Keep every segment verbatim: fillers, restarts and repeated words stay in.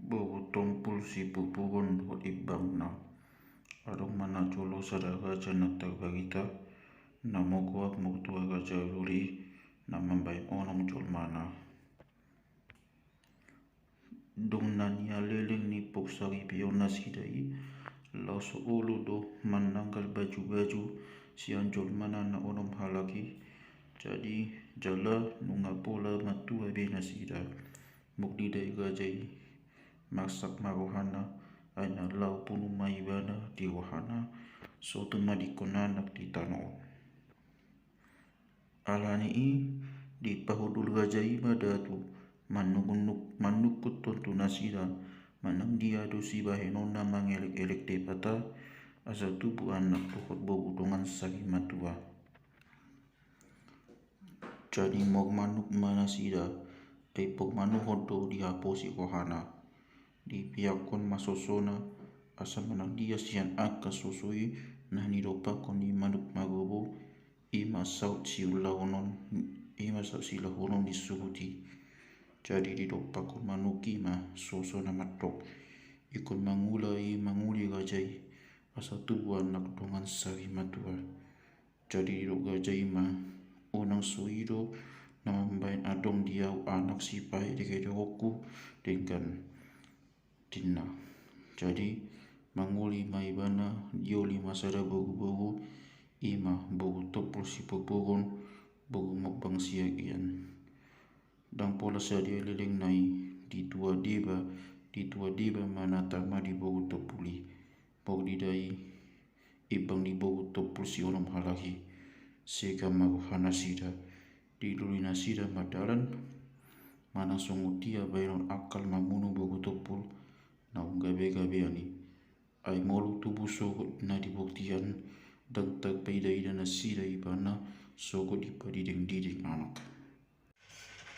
Boru Tompul Sipupugon dohot imbangna. Adong ma na jolo sada raja na tarbarita, na mogoak martua raja doli, na mambahen onom jolmana. Dung na nialeleng ni pok saripeon nasida i, laos olo do mananggal bajubaju sian jolmana na onom halak i. Jadi jala nunga pola matua be nasida. Mok didok raja i, marsak ma rohana, ai na laho punu ma ibana di rohana, sotung ma dingkon anak di tano on. Alani i, dipahundul raja i ma datu, manungkun-, manungkuthon tu nasida, manang dia do sibahenonna mangelek-elek Debata, asa tubu anak dohot boru dongan sarimatua. Jadi mok manuk ma nasida, ai pok manukhon do dihaposi rohana. Dipeakhon ma sosona, asa manang dia sian angka soso i na nidompakhon ni manuk magobo, i ma saut siulahonon, i ma saut siulahonon ni suhut i. Jadi didompakhon manuk i ma sosona mandok, ingkon mangula i manguli raja i, asa tubu anak dongan sarimatua. Jadi didok raja i ma, unang so i do na mambahen adong di ahu anak sipahe di kedeonku denggan, ninna. Jadi manguli ma ibana, dioli ma sada boru-boru, i ma boru Tompul Sipupugon, boru Mombang Siagian. Ndang pola sadia lelengna i, ditua deba, ditua deba ma na tama di boru Tompul i. Mok didok i, imbang ni boru Tompul sionom halak i, sega ma roha nasida. Dilului nasida ma dalan, manang songon dia bahenon angkal mamunu boru Tompul naung gabe-gabean i. Ai molo tubu sogot na di bortian, ndang tarpaida-ida nasida ibana sogot dipadideng-dideng anak.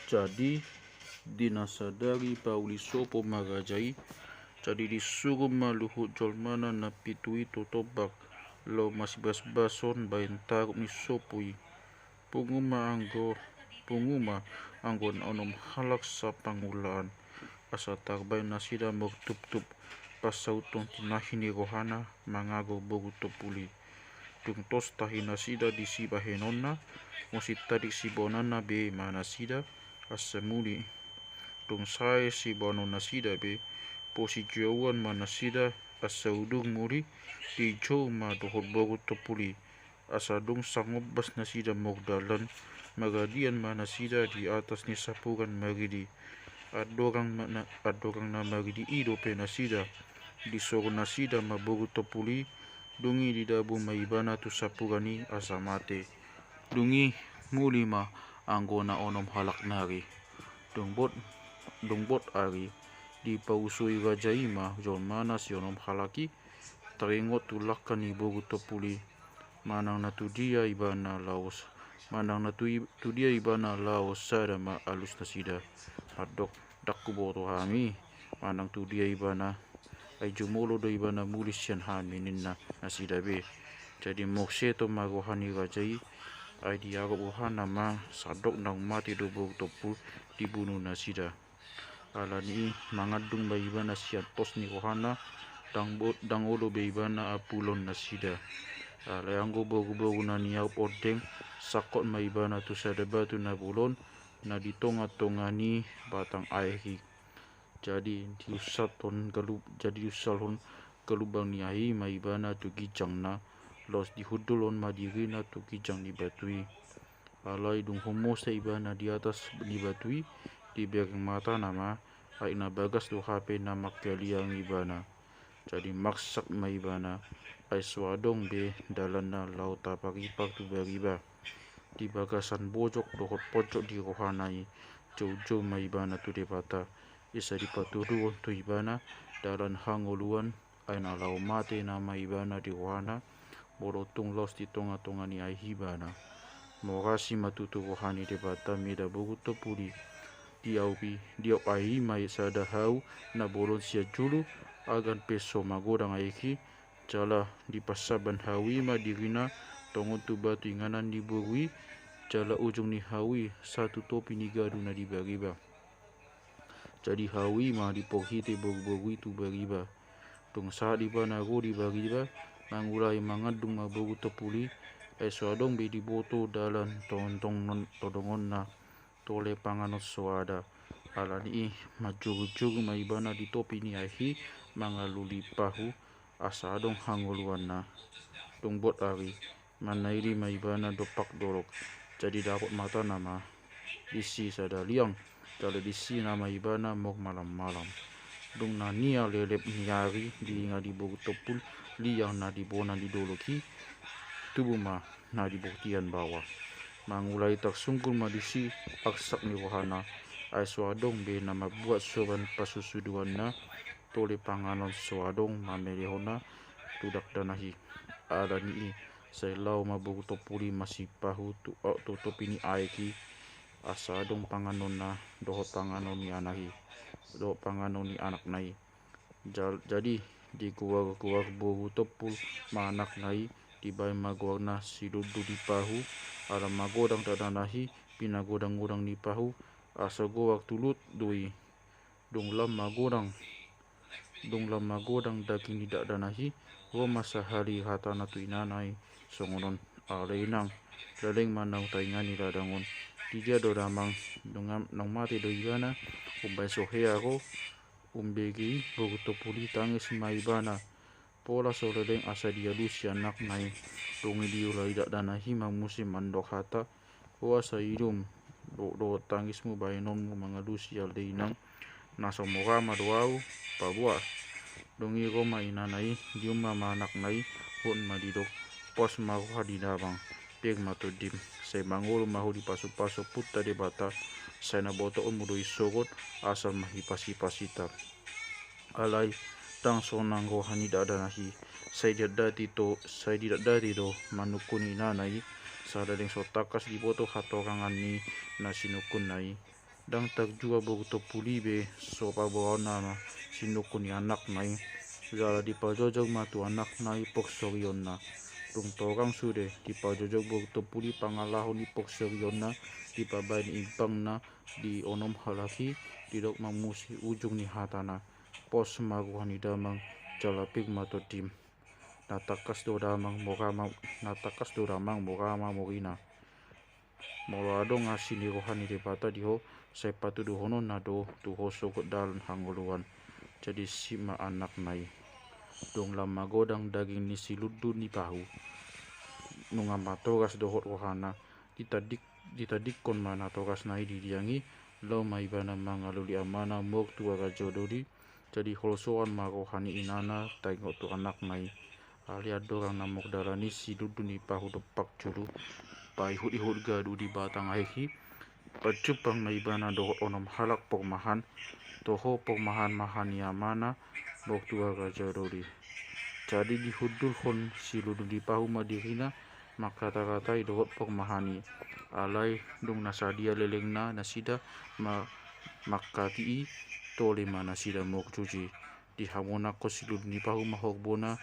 Jadi di na sadari pauli sopo ma raja i, jadi disuru ma luhut jolmana na pitu i tu tombak, laho masibasbason bahen tarup ni sopo i. Pungu ma anggo, pungu ma anggo na onom halak sapangulaan, asa tarbahen nasida martuptup, pasauthon tinahi ni rohana mangago boru Tompul i. Dung tos tahi nasida di sibahenonna, molo sitadik sibaononna be ma nasida, asa muli. Dung sae sibaonon nasida be, posijouan ma nasida, asa udur muli, dijou ma dohot boru Tompul i. Asa dung sangombas nasida mardalan, maradian ma nasida di atas ni sapuran maridi. Andorang ma na, andorang na maridi i dope nasida, disoro nasida ma boru Tompul i, dung i didabu ma ibana tu sapuran i asa mate. Dung i muli ma anggo na onom halak nari. Dung bot, dung bot ari, dipausoi raja i ma jolmana sionom halak i, taringot tu langka ni boru Tompul i, manang na tu dia ibana laos, manang na tu i-, tu dia ibana laos sada ma alus nasida. Mandok, ndang huboto hami, manang tu dia ibana, ai jumolo do ibana muli sian hami, ninna nasida be. Jadi mok seto ma roha ni raja i, ai diarop rohana ma sandok naung mate do boru Tompul dibunu nasida. Alani i mangandung ma ibana sian tos ni rohana, ndang bo-, ndang olo be ibana apulon nasida. Alai anggo boru-boru na niarop ondeng, sangkot ma ibana tu sada batu na bolon, na di tonga-tonga ni batang aek i. Jadi diusalhon galu-, jadi diusalhon galubang ni aek i ma ibana tu ginjangna, laos dihundulhon ma dirina tu ginjang ni batu i. Alai dung humose ibana di atas ni batu i, dibereng matana ma, aek na bagas do hape na mangkaliangi ibana. Jadi marsak ma ibana, ai so adong be dalanna laho taparipar tu bariba. Di bagasan bojok dohot ponjot di rohana i, joujou ma ibana tu Debata, asa dipatuduhon tu ibana dalan hangoluan, ai na laho mate nama ibana di rohana, molo tung laos di tonga-tonga ni aek i ibana. Mauasi ma tutu roha ni Debata mida boru Tompul i. Di aek i, di aek i ma sada hau na bolon sian julu, anggiat pe so magodang aek i, jala dipassaban hau i ma dirina tongon tu batu inganan ni boru i, jala ujung ni hau i sahat tu topi ni gadu na di bariba. Jadi hau i ma diporhite boruboru i tu bariba. Dung sahat ibana ro di bariba, mangulahi mangandung ma boru tompul i, ai so adong be diboto dalan tondongon, tondongonna, tole panganon so ada. Alani i manjurujuru ma ibana di topi ni aek i mangalului pahu, asa adong hangoluanna. Dung bot ari, mannaili ma ibana dompak dolok. Jadi dapot ma tana ma disi sada liang, jala disi nama ibana mor malam-malam. Dung na nialelep ni ari, diingot ni boru tompul liang na di bona ni dolok i, tubu ma na di bortian baoa. Mangulahi tarsungkun ma disi arsak ni rohana, ai so adong be na mambuat soban pasusuduanna, tole panganon so adong mamelehonna tu dakdanak i. Alani i, sai laho ma boru tompul i masipahu tu, tu topi ni aek i, asa adong panganonna dohot panganon ni anak i, dohot panganon ni anakna i. Jal-, jadi digoar-goar boru tompul ma anakna i, dibaen ma goarna si Lundu ni Pahu, ala magodang dakdanak i, pinagodang-godang ni pahu, asa goar tulut do i. Dung lam magodang, dung lam magodang daging ni dakdanak i, ro ma sahali hatana tu inana i songon on: Alai inang, leleng ma naung tainga ni ladang on. Di dia do damang? Dung am-, naung mate do ibana? Umbaen so hea ro, umbege i boru tompul i tangis ma ibana. Pola so leleng asa dialusi anakna i. Dung i diulai dakdanak i ma muse mandok hata: O asa idum do, dohot tangismu baenonmu mangalusi ale inang, na so mora ma do ahu paboa. Dung i ro ma inana i, diumma ma anakna i, hot ma didok: Pos ma roha ni damang, pir ma tondim, sai mangolu ma ho di pasupasu Ompunta Debata, sai na botoonmu do i sogot asa mahipashipas hita. Alai ndang sonang roha ni dakdanak i, sai didatdati do, sai didatdati do manungkun inana i, sai leleng so tangkas diboto hatorangan ni na sinungkunna i. Ndang tarjua boru tompul i be so paboaonna na sinungkun ni anakna i. Jala dipajojor ma tu anakna i porsorionna. Dung torang sude dipajojor boru tompul i pangalaho ni porsorionna, dipabaen imbangna di onom halak i, didok ma muse ujung ni hatana: Pos ma roha ni damang, jala pir ma tondim. Na tangkas do damang mora ma, na tangkas do damang mora ma morina. Molo adong asi ni roha ni Debata di ho, sai patuduhononna do tu ho sogot dalan hangoluan. Jadi sip ma anakna i. Dung lam magodang daging ni si Lundu ni Pahu, nunga matoras dohot rohana, ditandik-, ditandingkon ma natorasna i di liang i, laho ma ibana mangalului amana mor tu Arajodoli. Jadi holsoan ma roha ni inana taingot tu anakna i. Alai andorang na mor dalan i si Lundu ni Pahu dompak julu, paihut-ihut gadu di batang aek i, pajumpang ma ibana dohot onom halak pormahan, toho pormahan-mahan ni amana mor tu Arajodoli. Jadi dihundulhon si Lundu ni Pahu ma dirina, mangkata-katai dohot pormahan i. Alai dung na sadia lelengna nasida ma-, mangkatai i, tole ma nasida mor jujui. Dihamonanghon si Lundu ni Pahu ma horbona,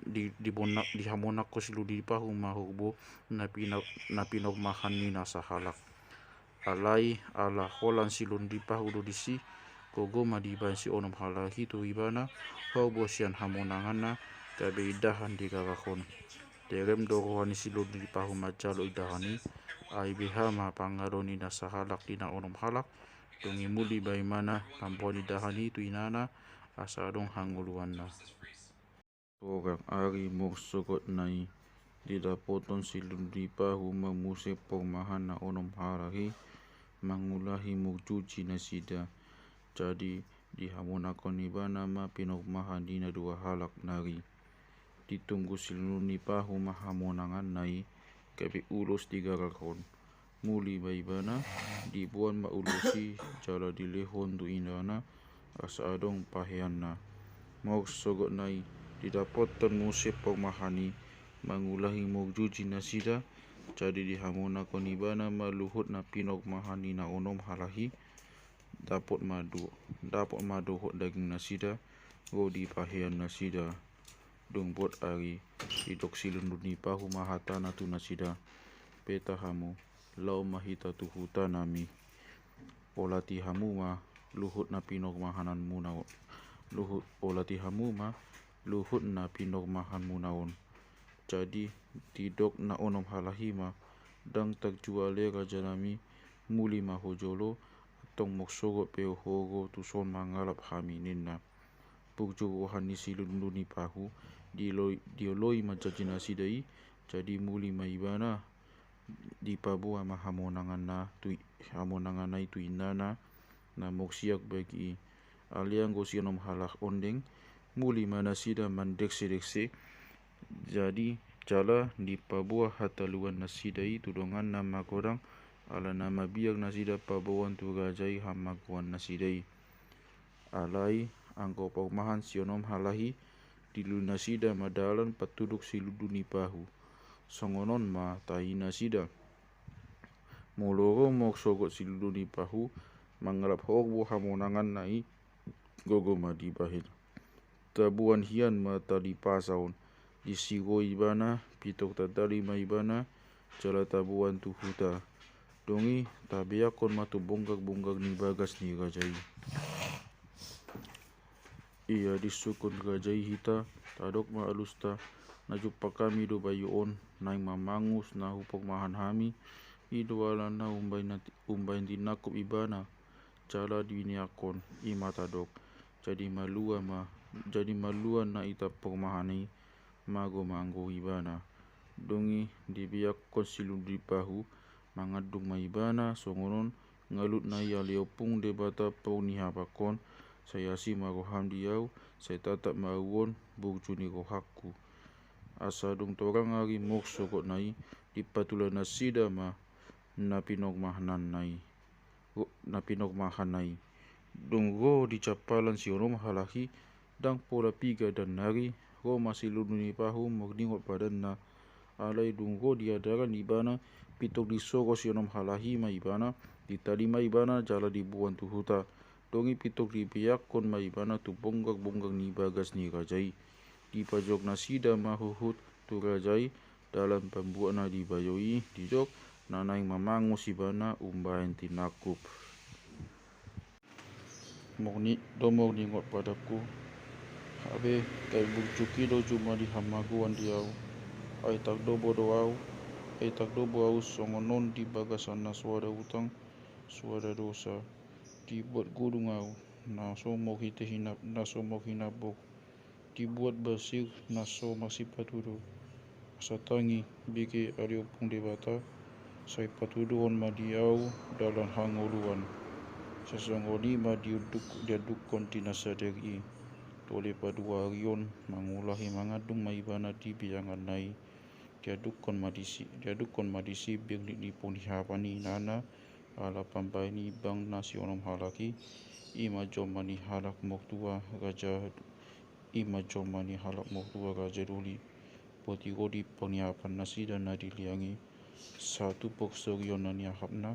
di, di bona-, dihamonanghon si Lundu ni Pahu ma horbo na pina-, na pinormahan ni na sahalak. Alai ala holan si Lundu ni Pahu do disi, gogo ma dibaen si onom halak i tu ibana horbo sian hamonanganna, gabe indahan digarakhon. Terem do roha ni si Lundu ni Pahu manjalo indahan i, ai beha ma pangalo ni na sahalak di na onom halak. Dung i muli ma ibana mamboan indahan i tu inana, asa adong hangoluanna. Torang ari mor sogotna i, didapothon si Lundu ni Pahu ma muse pormahan na onom halak i, mangulahi mor jujui nasida. Jadi dihamonanghon ibana ma pinormahan ni na dua halak nari. Ditunggu si Lundu ni Pahu ma hamonanganna i, gabe ulos digarakhon. Muli ma ibana, diboan ma ulos i jala dilehon tu inana, asa adong paheanna. Mor sogotna i, didapothon muse pormahan i, mangulahi mor jujui nasida. Jadi dihamonanghon ibana ma luhut na pinormahan ni na onom halak i. Dapot ma do-, dapot ma dohot daging nasida, ro di pahean nasida. Dung bot ari, didok si Lundu ni Pahu ma hatana tu nasida: Peta hamu, laho ma hita tu hutanami. Polati hamu ma luhut na pinogmahananmuna on. Luhut, olat i hamu ma luhut na pinogmahanmuna on. Jadi didok na onom halak i ma: Ndang tanju ale rajanami, muli ma ho jolo, antong mok sogot pe ho ro tuson mangalap hami, ninna. Burju roha ni silundu ni pahu, dioloi, dioloi ma janji nasida i. Jadi muli ma ibana, dipaboa ma hamonanganna tu i, hamonanganna i tu innana, na mok siak bagi i. Alai anggo si onom halak ondeng, muli ma nasida mandeksedekse. Jadi jala dipaboa hataluan nasida i tu donganna magodang, ala na mabiar nasida paboaon tu raja i hamagoan nasida i. Alai anggo parumahan si onom halak i, dilului nasida ma dalan patuduk silundu ni pahu. Songon on ma tahi nasida. Molo ro mok sogot silundu ni pahu, mangalap horbo hamonanganna i, gogo ma dibahen. Taboan hian ma tali pasa on. Disiroi ibana, pintor tatali ma ibana, jala taboan tu huta. Dung i tabeakkon ma tu bonggak-bonggak ni bagas ni raja i. Ia disungkun raja i hita, tadok ma alusta, na jumpang hami do bayo on, naeng mamangus na hupogmahan hami, i do alana umbahen, umbahen tinangkup ibana, jala dibeakkon, i ma tadok. Jadi malua ma, jadi malua na i tapogmahan i, mago ma anggo ibana. Dung i dibeakkon silundu ni pahu, mangandung ma ibana songon on: Ngalut na i ale Ompung Debata, pong ni hapangkon, sai asi ma roham di au, sai tatap ma au on burju ni rohangku. Asa dung torang ari mok sogotna i, dipatula nasida ma na pinogmahanna i, na pinogmahanna i. Dung ro di jampalan si onom halak i, ndang pola piga dan nari, ro ma silundu ni pahu mok ningot padanna. Alai dung ro di adaran ibana, pintor disoro si onom halak i ma ibana, ditali ma ibana jala diboan tu huta. Dung i pintor dibeakkon ma ibana tu bonggak-bonggak ni bagas ni raja i. Dipajok nasida ma huhut tu raja i, dalan pambuatna dibayo i, didok na naeng mamangus ibana umbahen tinangkup. Mok ni, do mok ningot padangku, hape gabe burju i do jumadi hamagoan di au. Ai tagdobo do au, ai tagdobo au songon on di bagasan na so ada utang, so ada dosa. Dibuat godung au, na so mok hite hinap, na so mok hinambok. Dibuat basir, na so masipatudu. Asa tangi, bege ale Ompung Debata, sai patuduhon ma di au dalan hangoluan. Sai songon i ma dianduk, diandukkon di na sadari i. Tole paduaharion, mangulahi mangandung ma ibana di beanganna i. Diandukkon ma disi, diandukkon ma disi beg ni ponghiapan ni inana, ala pambahen ni bang na si onom halak i, i ma jolma ni halak mok tua raja, i ma jolma ni halak mok tua raja doli. Boti ro di ponghiapan nasida na di liang i, satu porsorion na niahapna,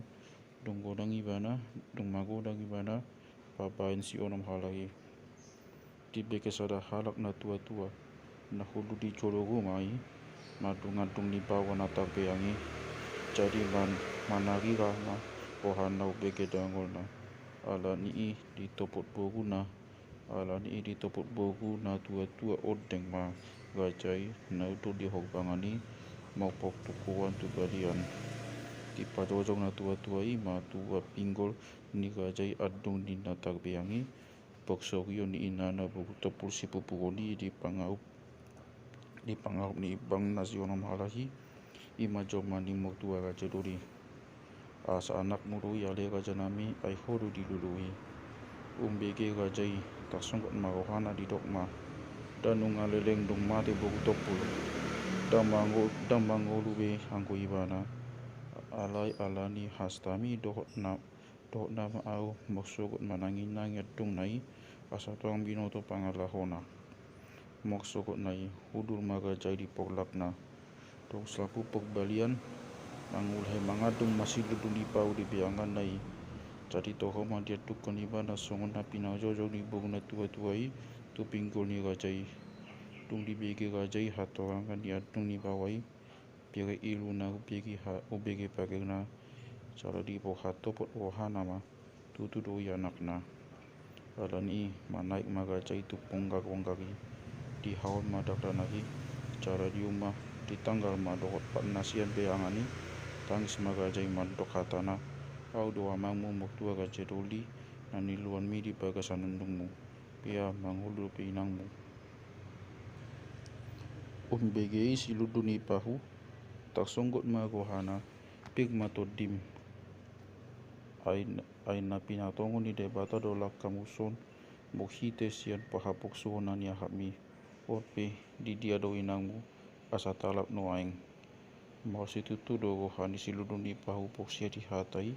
dung godang ibana, dung magodang ibana, pambahen si onom halak i. Dibege sada halak na tua-tua, na hundul di jolo ruma i, mandung-andung ni baoa na tarbeang i. Jadi man-, manarira ma rohana umbege dangolna. Alani i ditopot boruna, alani i ditopot boru na tua-tua ondeng ma raja i na hundul di horbangan i, mok pongtukuan tu balian. Dipajojong na tua-tua i ma tua pinggol ni raja i andung di na tarbeang i, porsorion ni inana boru Tompul Sipupuron i di pangaup, di pangaup ni bang na si onom halak i, i ma jolma ni mok tua raja doli. Asa anakmu do i ale rajanami, ai ho do dilului. Umbege raja i, tarsonggot ma rohana didok ma: Ndang nunga leleng dung mate boru Tompul. Ndang mango-, ndang mangolu be anggo ibana. Alai alani hastami dohot na, dohot nama au mok sogot manangi-nangi andungna i, asa tongon binoto pangalahona. Mok sogotna i, hundul ma raja i di porlakna. Torus lampupok balian, mangulahi mangandung ma silundu ni pahu di beanganna i. Jadi toho ma diandukkon ibana songon na pinajojong ni boru na tua-tua i tu pinggol ni raja i. Dung dibege raja i hatorangan ni andung ni baoa i, pire ilu na umbege ha-, umbege pagerna, jala diboha topot rohana ma, tutu do i anakna. Alani i manaek ma raja i tu ponggak-ponggak i. Dihaon ma dakdanak i, jala dium ma, ditanggal ma dohot patna sian beangan i. Tangis ma raja i mandok hatana: Ahu do amangmu, mortua Raja Doli, na niluluanmi di bagasan undungmu. Pea mangolu dope inangmu. Umbege i si Lundu ni Pahu, tarsonggot ma rohana, pir ma tondim. Ai, ai na pinatongon ni Debata do langkammu son, marhite sian parhaporsuhon na niahapmi. On pe, di dia do inangmu, asa talap nuaeng? Maunsitutu do roha ni si Lundu ni Pahu porsea di hata i.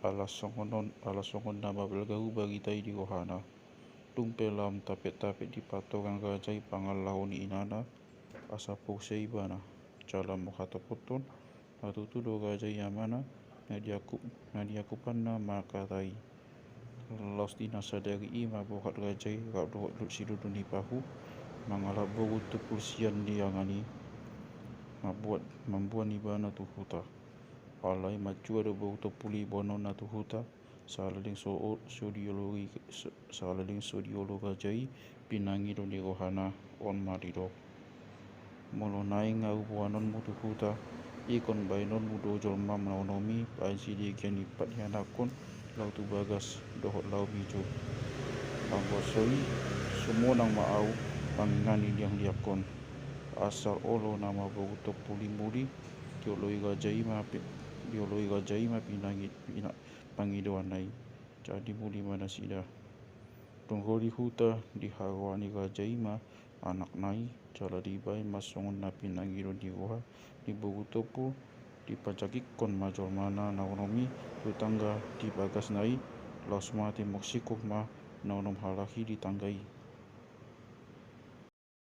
Ala songon on, ala songon na mabalgaru barita i di rohana. Dung pe lam tapet-tapet dipatorang raja i pangalaho ni inana, asa porsea ibana. Jala manghatopot on, na tutu do raja i amana, na diangkup, na diangkupanna ma hata i. Laos di na sadari i ma borhat raja i rap dohot si Lundu ni Pahu, mangalap boru tumpul sian leangan i, mamboan, mamboan ibana tu huta. Alai manjua do boru tumpul i boanonna tu huta, saleleng so, so dioloi, sa-, saleleng so dioloi raja i pinangido ni rohana. On ma didok: Molo naeng ahu boanonmu tu huta, ingkon baenonmu do jolmam na onom i, baen sidegean ni pat ianakhon, laho tu bagas dohot laho mijo. Anggo so i, sumonang ma ahu mangingani liang-liang on. Asal olo nama boru tumpul i muli, dioloi raja i ma pi-, dioloi raja i ma pinangi-, pina-, pangidoanna i. Jadi muli ma nasida. Dung ro di huta, diharoani raja i ma anakna i, jala dibaen ma songon na pinangido ni roha ni boru tumpul. Dipajagikkon ma jolmana na onom i tu tangga di bagasna i, laos mate marsingkop ma na onom halak i di tangga i.